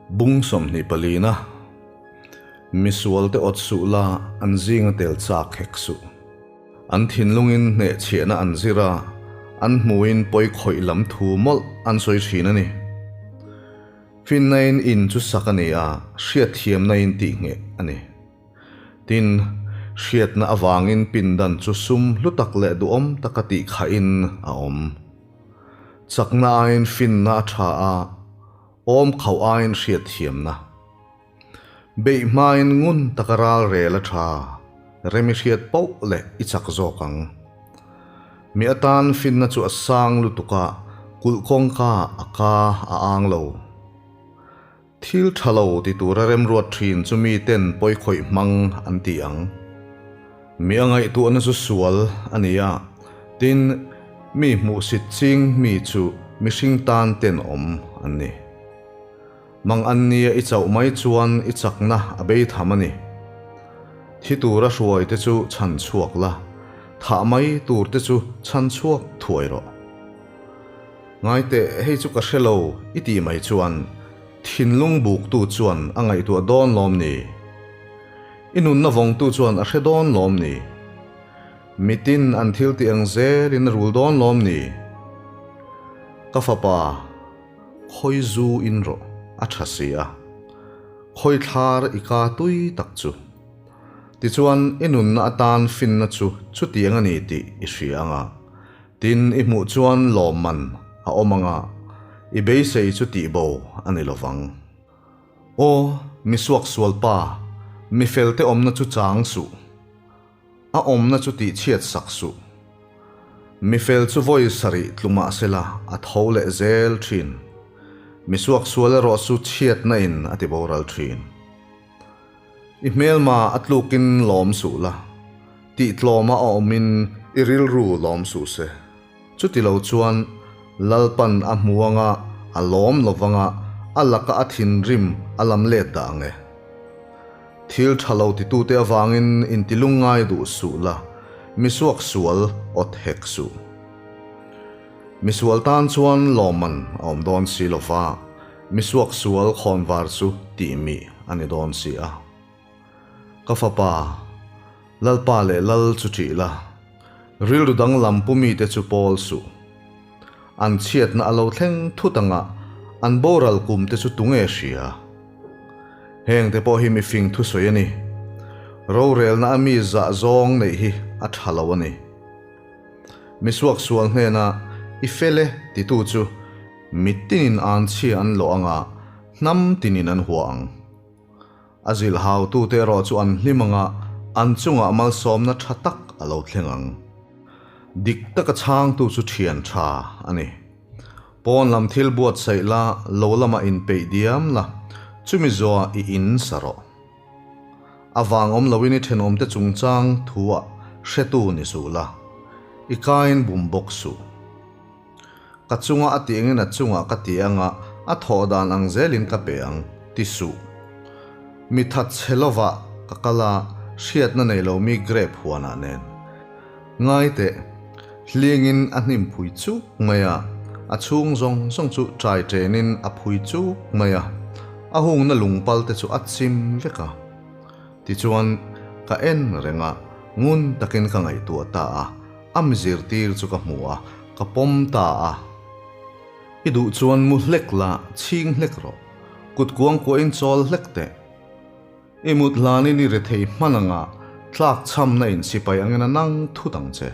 Bung 24 na Misualte awt suh la, an zinga tel chak hek suh. An thinlungin hnehchhiahna an zir a, an hmuin pawi khawih lam thu mawlh an sawi thin a ni. Finnain in chu sak a ni a, hriatthiamnain tihngheh a ni. Tin, hriatna avangin pindan chu sum hlu tak leh duhawm taka tihkhahin a awm. Chakna aiin finna a tha a, awm khauh aiin hriatthiamna. Beih hmain ngun taka ral rel a tha, rem i hriat poh leh i chak zawk ang. Mi atan finna chu a sang lutuk a, kulh kawngka a ka a ang lo. Thil tha lo ti tura remruat thin chu miten pawikhawih hmang an ti ang. Mi a ngaihtuahna chu sual a ni a, tin, mi hmuhsit ching mi chu mihring tan tenawm an ni. Mang an nia i chauh mai chuan i chakna a bei tham a ni. Thi tura hruai te chu chhan chhuak la, thah mai tur te chu chhan chhuak thuai rawh. Ngai teh, hei chu ka hre lo i tih mai chuan thinlung buktu chuan a ngaihtuah dawn lawm ni? I nunna vawngtu chuan a hre dawn lawm ni? Mitin an thil tih ang zelin a rul dawn lawm ni? Ka fapa, khawi zu in rawh a tha si a, khawi thlar i ka tui tak chu. Tichuan i nunna atan finna chu chutiang a ni tih i hria ang a. Tin, i hmuh chuan lawmman a awm ang a, i beisei chu tihbo a ni lovang. Aw, mi suaksual pa, mi felte awmna chu chang suh. A awmna chu tihchhiat sak suh. Mi fel chu vawi sarih tlu mah sela a tho leh zel thin. Mi suaksual erawh chu chhiatna in a ti boral thin. I hmelma a tlukin lawm suh la, tihtlawma a awmin i rilru lawm suh se. Chuti lo chuan Lalpan a hmu anga a lawm lovanga a laka a thinrim a lam let dah ang e. Thil tha lo titute avangin intilungngai duh suh la, misuak sual awt hek suh. Misual tan chuan lawmman a awm dawn si lova, misuak sual khawnvar chu tihmih a ni dawn si a. Ka fapa, Lalpa leh Lal chu ṭih la, rilru danglam pu mite chu pawl suh. An chhiatna a lo thleng thut anga an boral kum te chu tunge hria? Hengte pawh hi mifing thusawi a ni. Rorelna a mi zah zawng neih hi a ṭha lo a ni. Misuak sual hnena i fel e titu chu mitinin an chhia an lawh anga hnam tinin an hua ang. A zilhautute erawh chu an hlim anga an chungah malsawmna tha tak a lo thleng ang. Dik taka chhangtu chu thian tha a ni. Pawn lam thil buatsaih la, lo lamah inpeih diam la, chumi zawhah i in sa rawh. A vang awm loin i thenawmte chungchang thuah hretu ni suh la, i kain bum bawk suh. Ka chunga a tih engin a chungah ka ti anga a thawh dan ang zelin ka pe ang, ti suh. Mi that chhe lovah ka kal a, hriatna nei lo mi grape huanah nen. Ngai teh, hlingin a hnim phui chuk mai a, a chhung zawng zawng chu ṭai ṭenin a phui chuk mai a, a hungna lungpal te chu a chim vek a. Tichuan, ka en reng a, ngun takin ka ngaihtuah ta a. A mi zirtir chu ka hmu a, ka pawm ta a. I duh chuan mu hlek la, chhing hlek rawh. Kut kuang kuahin chawl hlek teh. I mut hlanin i rethei hman anga tlak chhamna in sipai angin a nang thut ang che.